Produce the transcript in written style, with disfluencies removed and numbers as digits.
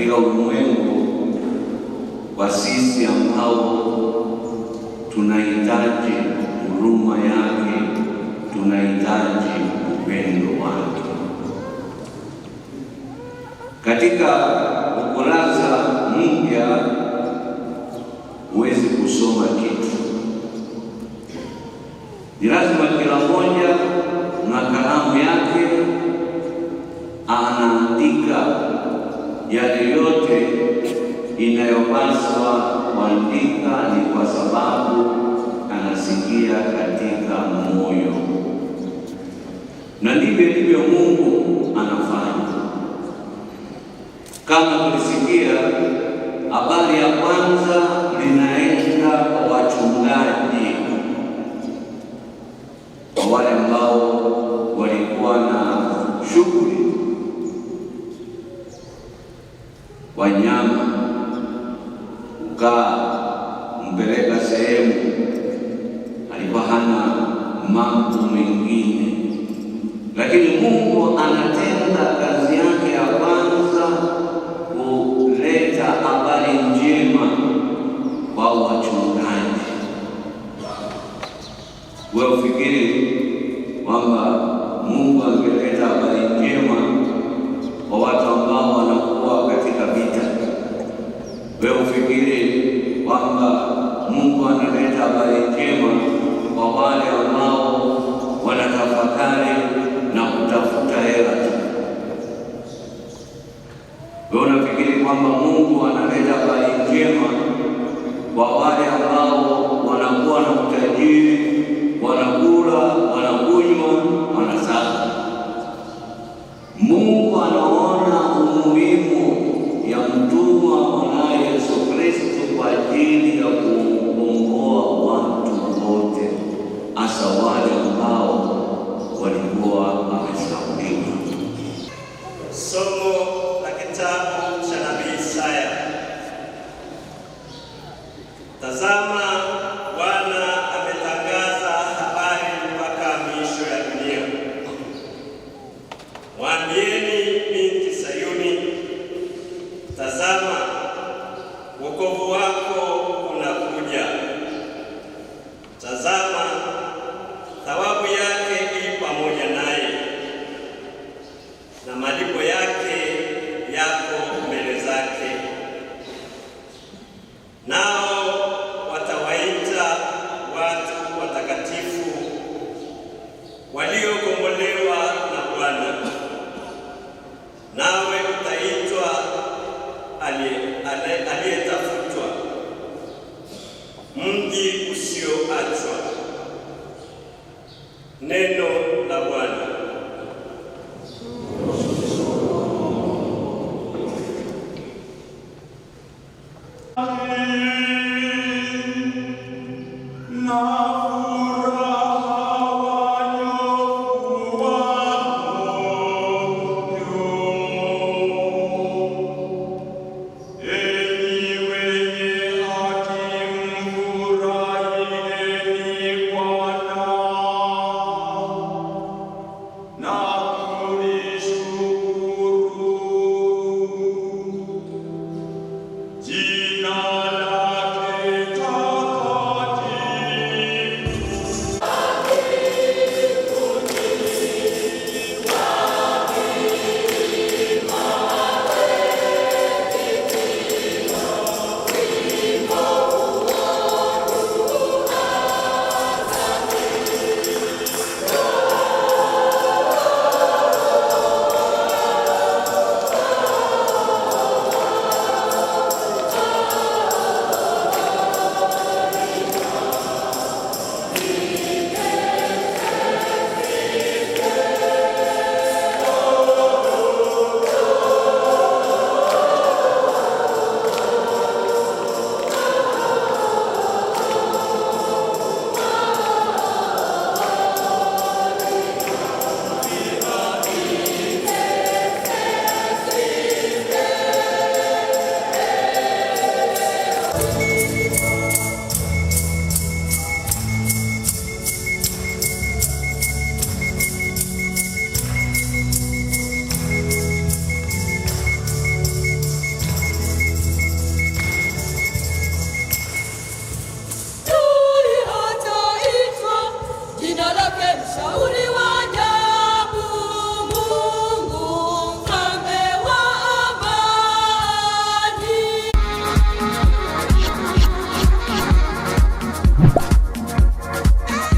Katika ulimwengu wa sisi ambao tunahitaji huruma yake, tunahitaji upendo wake. Katika ukurasa mpya huwezi kusoma kitu. Ni lazima kila mmoja na kalamu yake anaandika yale yote inayopaswa kuandika, ni kwa sababu anasikia katika moyo, na ndivyo ndivyo Mungu anafanya. Kama tulisikia habari ya kwanza linaenda kwa wachungaji, kwa wale ambao walikuwa na shughuli wanyama, kukaa mpeleka sehemu, alikuwa hana mambo mengine, lakini Mungu anatenda kazi yake ya kwanza kuleta habari njema kwa wachungaji. Wewe ufikiri kwamba Mungu angeleta habari njema kwa watu ambao wanakuwa katika vita? Wewe ufikiri kwamba Mungu analeta habari njema kwa wale ambao wanatafakari na kutafuta hela tu? Wewe unafikiri kwamba Mungu analeta habari njema kwa wale ambao wanakuwa na utajiri, wanakula, wanakunywa, wanasali? Mungu anaona umuhimu ya mtumwa mwanaye Yesu Kristo kwa ajili ya kukomboa watu wote, hasa wale ambao walikuwa wamesahauliwa. Somo la kitabu cha nabii Isaya. Tazama, Bwana ametangaza habari mpaka miisho ya dunia. Mwambieni binti Sayuni, tazama, wokovu wako unakuja. Tazama, thawabu yake i pamoja naye na malipo yake yako mbele zake. Nao watawaita watu watakatifu, waliokombolewa na Bwana. Mshauri.